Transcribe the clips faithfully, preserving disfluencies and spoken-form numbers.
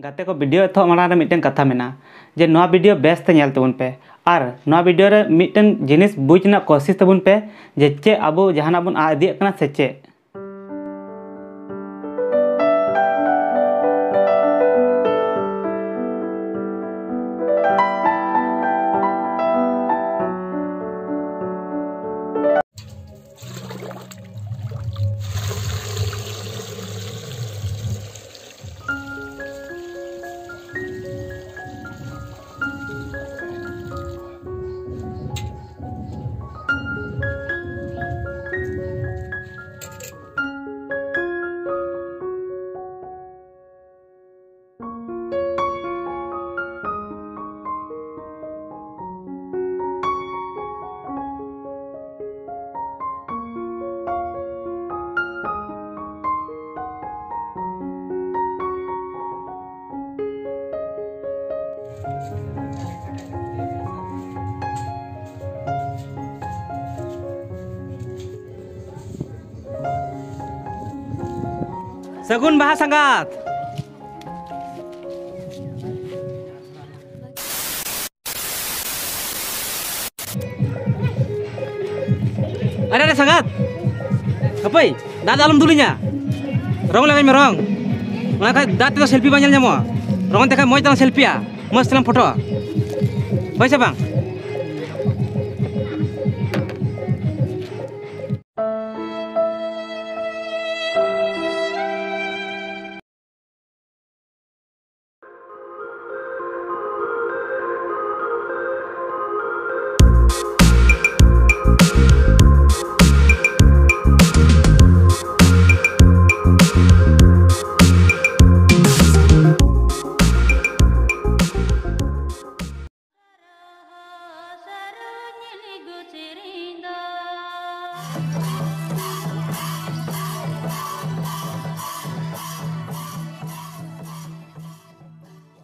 ᱜᱟᱛᱮ ᱠᱚ, ᱵᱷᱤᱰᱤᱭᱳ ᱮᱛᱚᱦᱚᱵ ᱢᱟᱲᱟᱝ ᱨᱮ ᱢᱤᱫᱴᱮᱱ ᱠᱟᱛᱷᱟ ᱢᱮᱱᱟᱜᱼᱟ, ᱡᱮ ᱱᱚᱣᱟ ᱵᱷᱤᱰᱤᱭᱳ ᱵᱮᱥ ᱛᱮ ᱧᱮᱞ ᱛᱟᱵᱚᱱ ᱯᱮ᱾ ᱟᱨ ᱱᱚᱣᱟ ᱵᱷᱤᱰᱤᱭᱳ ᱨᱮ ᱢᱤᱫᱴᱮᱱ ᱡᱤᱱᱤᱥ ᱵᱩᱡᱽ ᱨᱮᱱᱟᱜ ᱠᱳᱥᱤᱥ ᱛᱟᱵᱚᱱ ᱯᱮ, ᱡᱮ ᱪᱮᱫ ᱟᱵᱚ ᱡᱟᱦᱟᱱᱟᱜ ᱵᱚᱱ ᱟᱫ ᱤᱫᱤᱭᱮᱫ ᱠᱟᱱᱟ ᱥᱮ ᱪᱮᱫ᱾ ᱥᱟᱹᱜᱩᱱ ᱵᱟᱦᱟ ᱥᱟᱸᱜᱟᱛ᱾ ᱟᱨᱮ, ᱟᱨᱮ, ᱥᱟᱸᱜᱟᱛ, ᱦᱟᱯᱳᱭ, ᱫᱟᱜ ᱫᱚ ᱟᱞᱚᱢ ᱫᱩᱞᱤᱧᱟ᱾ ᱨᱚᱝ ᱞᱟᱜᱟᱣ ᱢᱮ, ᱨᱚᱝ᱾ ᱚᱱᱟ ᱠᱷᱟᱡ ᱫᱟᱜ ᱛᱮᱫᱚ ᱥᱮᱞᱯᱷᱤ ᱵᱟᱝ ᱧᱮᱞ ᱧᱟᱢᱚᱜᱼᱟ᱾ ᱨᱚᱝ ᱛᱮᱠᱷᱟᱡ ᱢᱚᱡᱽ ᱛᱮᱞᱟᱝ ᱥᱮᱞᱯᱷᱤᱭᱟ, ᱢᱚᱡᱽ ᱛᱮᱞᱟᱝ ᱯᱷᱳᱴᱳᱜᱼᱟ᱾ ᱦᱳᱭ ᱥᱮ ᱵᱟᱝ?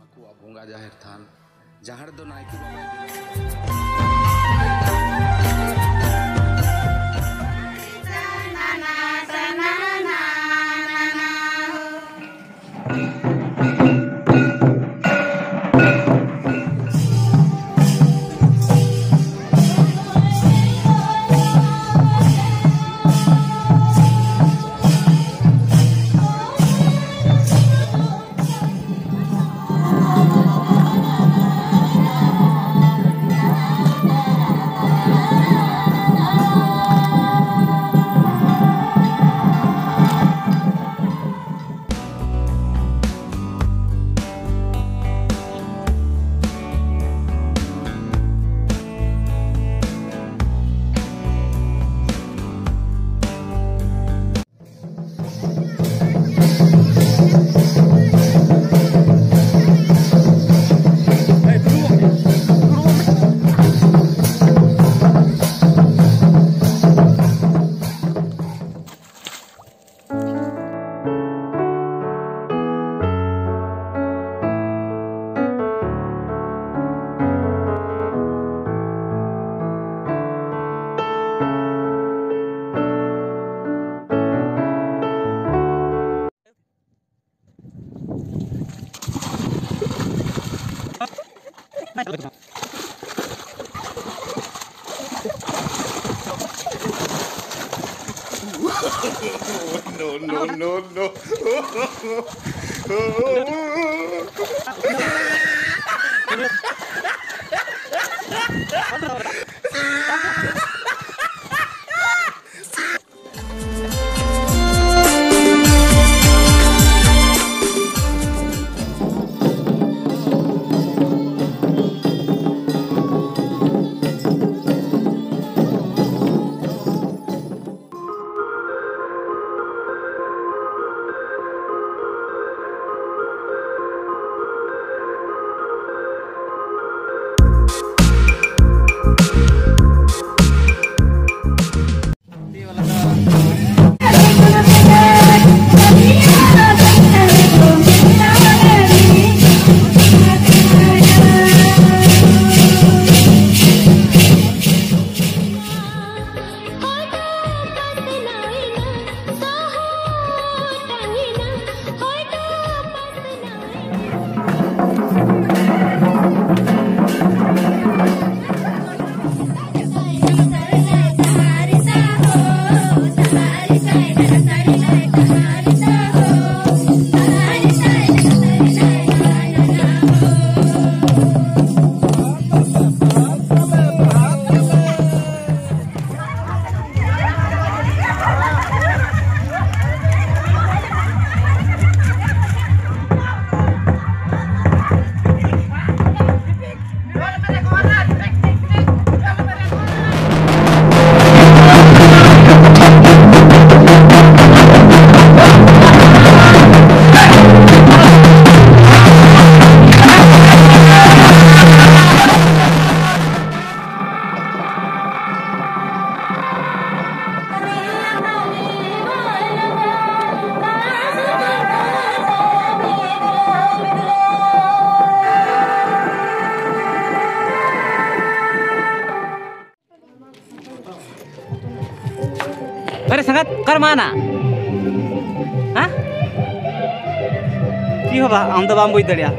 ᱟᱠᱚᱣᱟᱜ ᱵᱚᱸᱜᱟ ᱡᱟᱦᱮᱨ ᱛᱷᱟᱱ, ᱡᱟᱦᱟᱸ ᱨᱮᱫᱚ ᱱᱟᱭᱠᱮ ᱵᱟᱵᱟᱭ ᱵᱮᱱᱟᱣ No, no, no, no. ᱟᱨᱮ ᱥᱟᱸᱜᱟᱛ, ᱚᱠᱟᱨᱮ ᱢᱮᱱᱟᱜᱼᱟ? ᱦᱮᱸ? ᱪᱮᱫ ᱦᱚᱸ ᱵᱟᱝ, ᱟᱢ ᱫᱚ ᱵᱟᱢ ᱵᱩᱡᱽ ᱫᱟᱲᱮᱭᱟᱜᱼᱟ᱾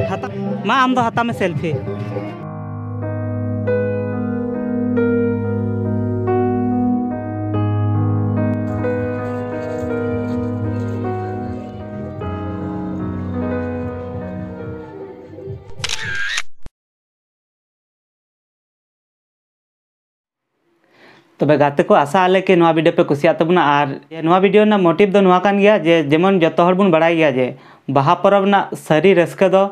ᱦᱟᱛᱟᱣ, ᱢᱟ ᱟᱢ ᱫᱚ ᱦᱟᱛᱟᱣ ᱢᱮ ᱥᱮᱞᱯᱷᱤ᱾ ᱛᱚᱵᱮ ᱜᱟᱛᱮ ᱠᱚ, ᱟᱥᱟ ᱟᱞᱮ ᱠᱤ ᱱᱚᱣᱟ video ᱯᱮ ᱠᱩᱥᱤᱭᱟᱜ ᱛᱟᱵᱚᱱᱟ᱾ ᱟᱨ ᱱᱚᱣᱟ video ᱨᱮᱱᱟᱜ motive ᱫᱚ ᱱᱚᱣᱟ ᱠᱟᱱ ᱜᱮᱭᱟ ᱡᱮ, ᱡᱮᱢᱚᱱ ᱡᱚᱛᱚ ᱦᱚᱲ ᱵᱚᱱ ᱵᱟᱲᱟᱭ ᱜᱮᱭᱟ ᱡᱮ ᱵᱟᱦᱟ ᱯᱚᱨᱚᱵᱽ ᱨᱮᱱᱟᱜ ᱥᱟᱹᱨᱤ ᱨᱟᱹᱥᱠᱟᱹ ᱫᱚ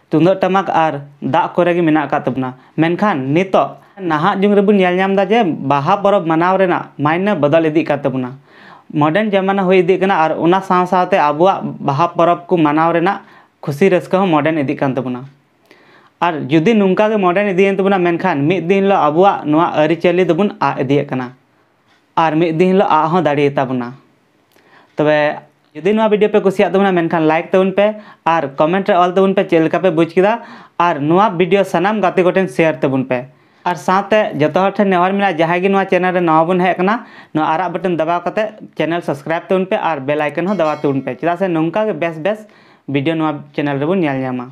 ᱛᱩᱢᱫᱟᱹᱜ ᱴᱟᱢᱟᱠ ᱟᱨ ᱫᱟᱜ ᱠᱚᱨᱮ ᱜᱮ ᱢᱮᱱᱟᱜ ᱟᱠᱟᱫ ᱛᱟᱵᱚᱱᱟ᱾ ᱢᱮᱱᱠᱷᱟᱱ ᱱᱤᱛᱚᱜ ᱱᱟᱦᱟᱜ ᱡᱩᱜᱽ ᱨᱮᱵᱚᱱ ᱧᱮᱞ ᱧᱟᱢ ᱮᱫᱟ ᱡᱮ ᱵᱟᱦᱟ ᱯᱚᱨᱚᱵᱽ ᱢᱟᱱᱟᱣ ᱨᱮᱱᱟᱜ ᱢᱟᱭᱱᱮ ᱵᱚᱫᱚᱞ ᱤᱫᱤᱜ ᱠᱟᱱ ᱛᱟᱵᱚᱱᱟ᱾ Modern ᱡᱟᱢᱟᱱᱟ ᱦᱩᱭ ᱤᱫᱤᱜ ᱠᱟᱱᱟ ᱟᱨ ᱚᱱᱟ ᱥᱟᱶ ᱥᱟᱶᱛᱮ ᱟᱵᱚᱣᱟᱜ ᱵᱟᱦᱟ ᱯᱚᱨᱚᱵᱽ ᱠᱚ ᱢᱟᱱᱟᱣ ᱨᱮᱱᱟᱜ ᱠᱷᱩᱥᱤ ᱨᱟᱹᱥᱠᱟᱹ ᱦᱚᱸ modern ᱤᱫᱤᱜ ᱠᱟᱱ ᱛᱟᱵᱚᱱᱟ᱾ ᱟᱨ ᱡᱩᱫᱤ ᱱᱚᱝᱠᱟ ᱜᱮ modern ᱤᱫᱤᱭᱮᱱ ᱛᱟᱵᱚᱱᱟ, ᱢᱮᱱᱠᱷᱟᱱ ᱢᱤᱫ ᱫᱤᱱ ᱦᱤᱞᱳᱜ ᱟᱵᱚᱣᱟᱜ ᱱᱚᱣᱟ ᱟᱹᱨᱤᱪᱟᱹᱞᱤ ᱫᱚᱵᱚᱱ ᱟᱫ ᱤᱫᱤᱭᱮᱫ ᱠᱟᱱᱟ᱾ ᱟᱨ ᱢᱤᱫ ᱫᱤᱱ ᱦᱤᱞᱳᱜ ᱟᱫ ᱦᱚᱸ ᱫᱟᱲᱮᱭᱟᱛᱟ ᱵᱚᱱᱟ᱾ ᱛᱚᱵᱮ ᱡᱩᱫᱤ ᱱᱚᱣᱟ video ᱯᱮ ᱠᱩᱥᱤᱭᱟᱜ ᱛᱟᱵᱚᱱᱟ, ᱢᱮᱱᱠᱷᱟᱱ like ᱛᱟᱵᱚᱱ ᱯᱮ ᱟᱨ comment ᱨᱮ ᱚᱞ ᱛᱟᱵᱚᱱ ᱯᱮ ᱪᱮᱫ ᱞᱮᱠᱟ ᱯᱮ ᱵᱩᱡᱽ ᱠᱮᱫᱟ᱾ ᱟᱨ ᱱᱚᱣᱟ video ᱥᱟᱱᱟᱢ ᱜᱟᱛᱮ ᱠᱚᱴᱷᱮᱱ share ᱛᱟᱵᱚᱱ ᱯᱮ᱾ ᱟᱨ ᱥᱟᱶᱛᱮ ᱡᱚᱛᱚ ᱦᱚᱲ ᱴᱷᱮᱱ ᱱᱮᱦᱚᱨ ᱢᱮᱱᱟᱜᱼᱟ, ᱡᱟᱦᱟᱸᱭ ᱜᱮ ᱱᱚᱣᱟ channel ᱨᱮ ᱱᱟᱣᱟ ᱵᱚᱱ ᱦᱮᱡ ᱟᱠᱟᱱᱟ, ᱱᱚᱣᱟ ᱟᱨᱟᱜ button ᱫᱟᱵᱟᱣ ᱠᱟᱛᱮ channel subscribe ᱛᱟᱵᱚᱱ ᱯᱮ ᱟᱨ bell icon ᱦᱚᱸ ᱫᱟᱵᱟᱣ ᱛᱟᱵᱚᱱ ᱯᱮ, ᱪᱮᱫᱟᱜ ᱥᱮ ᱱᱚᱝᱠᱟ ᱜᱮ ᱵᱮᱥ ᱵᱮᱥ video ᱱᱚᱣᱟ channel ᱨᱮᱵᱚᱱ ᱧᱮᱞ ᱧᱟᱢᱟ᱾